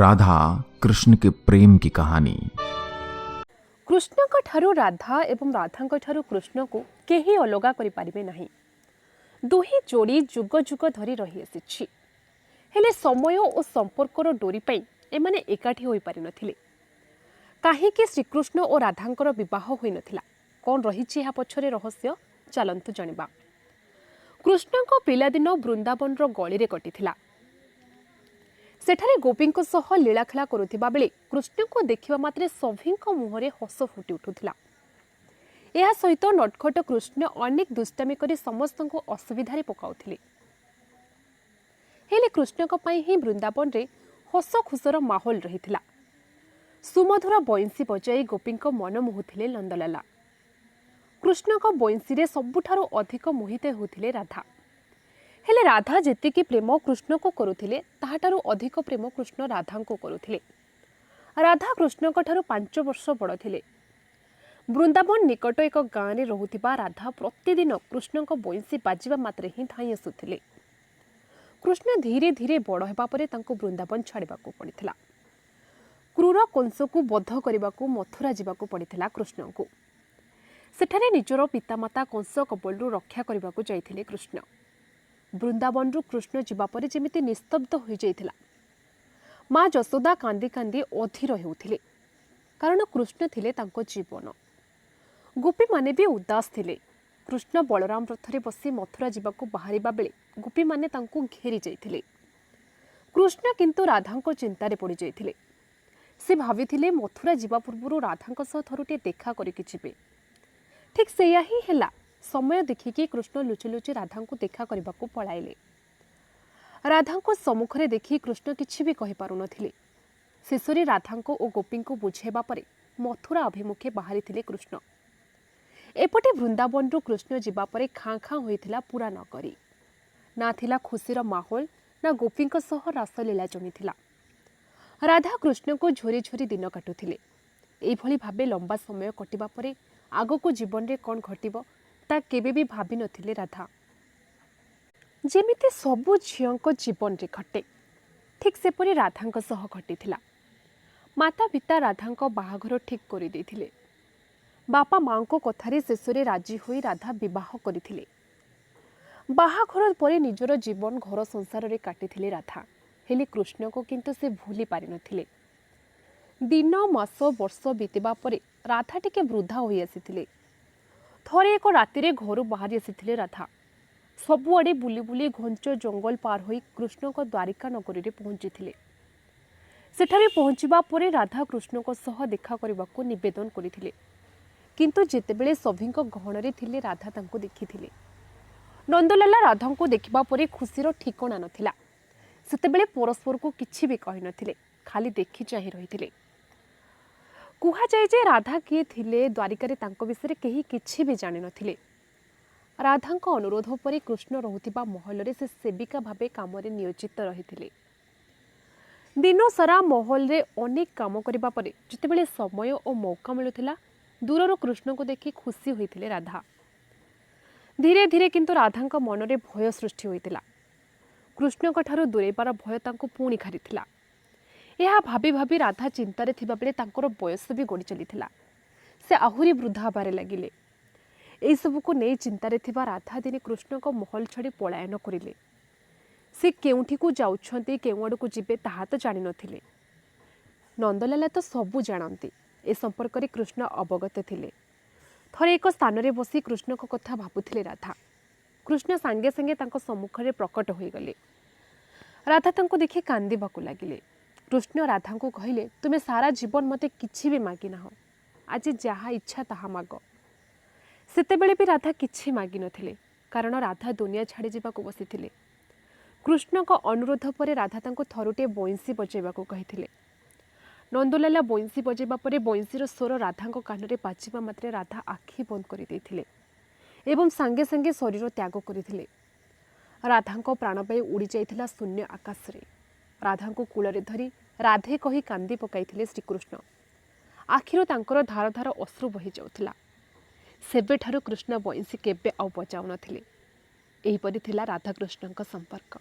राधा कृष्ण के प्रेम की कहानी। କୃଷ୍ଣଙ୍କ ଠାରୁ ରାଧା ଏବଂ ରାଧାଙ୍କ ଠାରୁ କୃଷ୍ଣକୁ କେହି ଅଲଗା କରିପାରିବେ ନାହିଁ। ଦୁହେଁ ଯୋଡ଼ି ଯୁଗ ଯୁଗ ଧରି ରହିଆସିଛି। ହେଲେ ସମୟ ଓ ସମ୍ପର୍କର ଡୋରି ପାଇଁ ଏମାନେ ଏକାଠି ହୋଇପାରିନଥିଲେ। କାହିଁକି ଶ୍ରୀକୃଷ୍ଣ ଓ ରାଧାଙ୍କର ବିବାହ ହୋଇନଥିଲା? କ'ଣ ରହିଛି ଏହା ପଛରେ ରହସ୍ୟ? ଚାଲନ୍ତୁ ଜାଣିବା। କୃଷ୍ଣଙ୍କ ପିଲାଦିନ ବୃନ୍ଦାବନର ଗଳିରେ କଟିଥିଲା। ସେଠାରେ ଗୋପୀଙ୍କ ସହ ଲୀଳାଖେଳା କରୁଥିବା ବେଳେ କୃଷ୍ଣଙ୍କୁ ଦେଖିବା ମାତ୍ରେ ସଭିଙ୍କ ମୁହଁରେ ହସ ଫୁଟି ଉଠୁଥିଲା। ଏହା ସହିତ ନଟଖଟ କୃଷ୍ଣ ଅନେକ ଦୁଷ୍ଟାମି କରି ସମସ୍ତଙ୍କୁ ଅସୁବିଧାରେ ପକାଉଥିଲେ। ହେଲେ କୃଷ୍ଣଙ୍କ ପାଇଁ ହିଁ ବୃନ୍ଦାବନରେ ହସ ଖୁସର ମାହୋଲ ରହିଥିଲା। ସୁମଧୁର ବଇଁଶୀ ବଜାଇ ଗୋପୀଙ୍କ ମନ ମୋହୁଥିଲେ ନନ୍ଦଲାଲା। କୃଷ୍ଣଙ୍କ ବଇଁଶୀରେ ସବୁଠାରୁ ଅଧିକ ମୋହିତ ହେଉଥିଲେ ରାଧା। ହେଲେ ରାଧା ଯେତିକି ପ୍ରେମ କୃଷ୍ଣକୁ କରୁଥିଲେ, ତାହାଠାରୁ ଅଧିକ ପ୍ରେମ କୃଷ୍ଣ ରାଧାଙ୍କୁ କରୁଥିଲେ। ରାଧା କୃଷ୍ଣଙ୍କ ଠାରୁ 5 ବର୍ଷ ବଡ଼ ଥିଲେ। ବୃନ୍ଦାବନ ନିକଟ ଏକ ଗାଁରେ ରହୁଥିବା ରାଧା ପ୍ରତିଦିନ କୃଷ୍ଣଙ୍କ ବଇଁଶୀ ବାଜିବା ମାତ୍ରେ ହିଁ ଧାଇଁ ଆସୁଥିଲେ। କୃଷ୍ଣ ଧୀରେ ଧୀରେ ବଡ଼ ହେବା ପରେ ତାଙ୍କୁ ବୃନ୍ଦାବନ ଛାଡ଼ିବାକୁ ପଡ଼ିଥିଲା। କ୍ରୂର କଂସକୁ ବଧ କରିବାକୁ ମଥୁରା ଯିବାକୁ ପଡ଼ିଥିଲା କୃଷ୍ଣଙ୍କୁ। ସେଠାରେ ନିଜର ପିତାମାତା କଂସ କବଳରୁ ରକ୍ଷା କରିବାକୁ ଯାଇଥିଲେ କୃଷ୍ଣ। ବୃନ୍ଦାବନରୁ କୃଷ୍ଣ ଯିବା ପରେ ଯେମିତି ନିସ୍ତବ୍ଧ ହୋଇଯାଇଥିଲା। ମା ଯଶୋଦା କାନ୍ଦି କାନ୍ଦି ଅଧୀର ହେଉଥିଲେ, କାରଣ କୃଷ୍ଣ ଥିଲେ ତାଙ୍କ ଜୀବନ। ଗୋପୀମାନେ ବି ଉଦାସ ଥିଲେ। କୃଷ୍ଣ ବଳରାମ ରଥରେ ବସି ମଥୁରା ଯିବାକୁ ବାହାରିବା ବେଳେ ଗୋପୀମାନେ ତାଙ୍କୁ ଘେରି ଯାଇଥିଲେ। କୃଷ୍ଣ କିନ୍ତୁ ରାଧାଙ୍କ ଚିନ୍ତାରେ ପଡ଼ିଯାଇଥିଲେ। ସେ ଭାବିଥିଲେ, ମଥୁରା ଯିବା ପୂର୍ବରୁ ରାଧାଙ୍କ ସହ ଥରୁଟିଏ ଦେଖା କରିକି ଯିବେ। ଠିକ୍ ସେଇଆ ହିଁ ହେଲା। ସମୟ ଦେଖିକି କୃଷ୍ଣ ଲୁଚି ଲୁଚି ରାଧାଙ୍କୁ ଦେଖା କରିବାକୁ ପଳାଇଲେ। ରାଧାଙ୍କୁ ସମ୍ମୁଖରେ ଦେଖି କୃଷ୍ଣ କିଛି ବି କହିପାରୁନଥିଲେ। ଶେଷରେ ରାଧାଙ୍କୁ ଓ ଗୋପୀଙ୍କୁ ବୁଝାଇବା ପରେ ମଥୁରା ଅଭିମୁଖେ ବାହାରିଥିଲେ କୃଷ୍ଣ। ଏପଟେ ବୃନ୍ଦାବନରୁ କୃଷ୍ଣ ଯିବା ପରେ ଖାଁ ଖାଁ ହୋଇଥିଲା ପୁରା ନଗରୀ। ନା ଥିଲା ଖୁସିର ମାହୋଲ, ନା ଗୋପୀଙ୍କ ସହ ରାସଲୀଳା ଜମିଥିଲା। ରାଧା କୃଷ୍ଣଙ୍କୁ ଝୁରି ଝୁରି ଦିନ କାଟୁଥିଲେ। ଏଇଭଳି ଭାବେ ଲମ୍ବା ସମୟ କଟିବା ପରେ ଆଗକୁ ଜୀବନରେ କ'ଣ ଘଟିବ, ତା କେବେ ବି ଭାବିନଥିଲେ ରାଧା। ଯେମିତି ସବୁ ଝିଅଙ୍କ ଜୀବନରେ ଘଟେ, ଠିକ୍ ସେପରି ରାଧାଙ୍କ ସହ ଘଟିଥିଲା। ମାତା ପିତା ରାଧାଙ୍କ ବାହାଘର ଠିକ୍ କରିଦେଇଥିଲେ। ବାପା ମାଙ୍କ କଥାରେ ଶେଷରେ ରାଜି ହୋଇ ରାଧା ବିବାହ କରିଥିଲେ। ବାହାଘର ପରେ ନିଜର ଜୀବନ ଘର ସଂସାରରେ କାଟିଥିଲେ ରାଧା। ହେଲେ କୃଷ୍ଣକୁ କିନ୍ତୁ ସେ ଭୁଲି ପାରିନଥିଲେ। ଦିନ, ମାସ, ବର୍ଷ ବିତିବା ପରେ ରାଧା ଟିକେ ବୃଦ୍ଧା ହୋଇ ଆସିଥିଲେ। ଥରେ ଏକ ରାତିରେ ଘରୁ ବାହାରି ଆସିଥିଲେ ରାଧା। ସବୁଆଡ଼େ ବୁଲି ବୁଲି ଘଞ୍ଚ ଜଙ୍ଗଲ ପାର ହୋଇ କୃଷ୍ଣଙ୍କ ଦ୍ୱାରିକା ନଗରୀରେ ପହଞ୍ଚିଥିଲେ। ସେଠାରେ ପହଞ୍ଚିବା ପରେ ରାଧା କୃଷ୍ଣଙ୍କ ସହ ଦେଖା କରିବାକୁ ନିବେଦନ କରିଥିଲେ। କିନ୍ତୁ ଯେତେବେଳେ ସଭିଙ୍କ ଗହଣରେ ଥିଲେ, ରାଧା ତାଙ୍କୁ ଦେଖିଥିଲେ। ନନ୍ଦଲାଲା ରାଧାଙ୍କୁ ଦେଖିବା ପରେ ଖୁସିର ଠିକଣା ନଥିଲା। ସେତେବେଳେ ପରସ୍ପରକୁ କିଛି ବି କହିନଥିଲେ, ଖାଲି ଦେଖି ଚାହିଁ ରହିଥିଲେ। କୁହାଯାଏ ଯେ ରାଧା କିଏ ଥିଲେ, ଦ୍ୱାରିକାରେ ତାଙ୍କ ବିଷୟରେ କେହି କିଛି ବି ଜାଣିନଥିଲେ। ରାଧାଙ୍କ ଅନୁରୋଧ ପରେ କୃଷ୍ଣ ରହୁଥିବା ମହଲରେ ସେ ସେବିକା ଭାବେ କାମରେ ନିୟୋଜିତ ରହିଥିଲେ। ଦିନସାରା ମହଲରେ ଅନେକ କାମ କରିବା ପରେ ଯେତେବେଳେ ସମୟ ଓ ମୌକା ମିଳୁଥିଲା, ଦୂରରୁ କୃଷ୍ଣଙ୍କୁ ଦେଖି ଖୁସି ହୋଇଥିଲେ ରାଧା। ଧୀରେ ଧୀରେ କିନ୍ତୁ ରାଧାଙ୍କ ମନରେ ଭୟ ସୃଷ୍ଟି ହୋଇଥିଲା। କୃଷ୍ଣଙ୍କ ଠାରୁ ଦୂରେଇବାର ଭୟ ତାଙ୍କୁ ପୁଣି ଘାରିଥିଲା। ଏହା ଭାବି ଭାବି ରାଧା ଚିନ୍ତାରେ ଥିବାବେଳେ ତାଙ୍କର ବୟସ ବି ଗଡ଼ି ଚାଲିଥିଲା। ସେ ଆହୁରି ବୃଦ୍ଧା ହେବାରେ ଲାଗିଲେ। ଏଇସବୁକୁ ନେଇ ଚିନ୍ତାରେ ଥିବା ରାଧା ଦିନେ କୃଷ୍ଣଙ୍କ ମହଲ ଛାଡ଼ି ପଳାୟନ କରିଲେ। ସେ କେଉଁଠିକୁ ଯାଉଛନ୍ତି, କେଉଁ ଆଡ଼କୁ ଯିବେ, ତାହା ତ ଜାଣିନଥିଲେ। ନନ୍ଦଲାଲା ତ ସବୁ ଜାଣନ୍ତି। ଏ ସମ୍ପର୍କରେ କୃଷ୍ଣ ଅବଗତ ଥିଲେ। ଥରେ ଏକ ସ୍ଥାନରେ ବସି କୃଷ୍ଣଙ୍କ କଥା ଭାବୁଥିଲେ ରାଧା। କୃଷ୍ଣ ସାଙ୍ଗେ ସାଙ୍ଗେ ତାଙ୍କ ସମ୍ମୁଖରେ ପ୍ରକଟ ହୋଇଗଲେ। ରାଧା ତାଙ୍କୁ ଦେଖି କାନ୍ଦିବାକୁ ଲାଗିଲେ। କୃଷ୍ଣ ରାଧାଙ୍କୁ କହିଲେ, "ତୁମେ ସାରା ଜୀବନ ମୋତେ କିଛି ବି ମାଗିନାହ। ଆଜି ଯାହା ଇଚ୍ଛା ତାହା ମାଗ।" ସେତେବେଳେ ବି ରାଧା କିଛି ମାଗିନଥିଲେ, କାରଣ ରାଧା ଦୁନିଆ ଛାଡ଼ି ଯିବାକୁ ବସିଥିଲେ। କୃଷ୍ଣଙ୍କ ଅନୁରୋଧ ପରେ ରାଧା ତାଙ୍କୁ ଥରୁଟିଏ ବଇଁଶୀ ବଜାଇବାକୁ କହିଥିଲେ। ନନ୍ଦଲାଲା ବଇଁଶୀ ବଜାଇବା ପରେ ବଇଁଶୀର ସ୍ୱର ରାଧାଙ୍କ କାନରେ ବାଜିବା ମାତ୍ରେ ରାଧା ଆଖି ବନ୍ଦ କରିଦେଇଥିଲେ ଏବଂ ସାଙ୍ଗେ ସାଙ୍ଗେ ଶରୀର ତ୍ୟାଗ କରିଥିଲେ। ରାଧାଙ୍କ ପ୍ରାଣବାୟୁ ଉଡ଼ିଯାଇଥିଲା ଶୂନ୍ୟ ଆକାଶରେ। ରାଧାଙ୍କୁ କୋଳରେ ଧରି ରାଧେ କହି କାନ୍ଦି ପକାଇଥିଲେ ଶ୍ରୀକୃଷ୍ଣ। ଆଖିରୁ ତାଙ୍କର ଧାର ଧାର ଅଶ୍ରୁ ବହି ଯାଉଥିଲା। ସେବେଠାରୁ କୃଷ୍ଣ ବଇଁଶୀ କେବେ ଆଉ ବଜାଉନଥିଲେ। ଏହିପରି ଥିଲା ରାଧାକୃଷ୍ଣଙ୍କ ସମ୍ପର୍କ।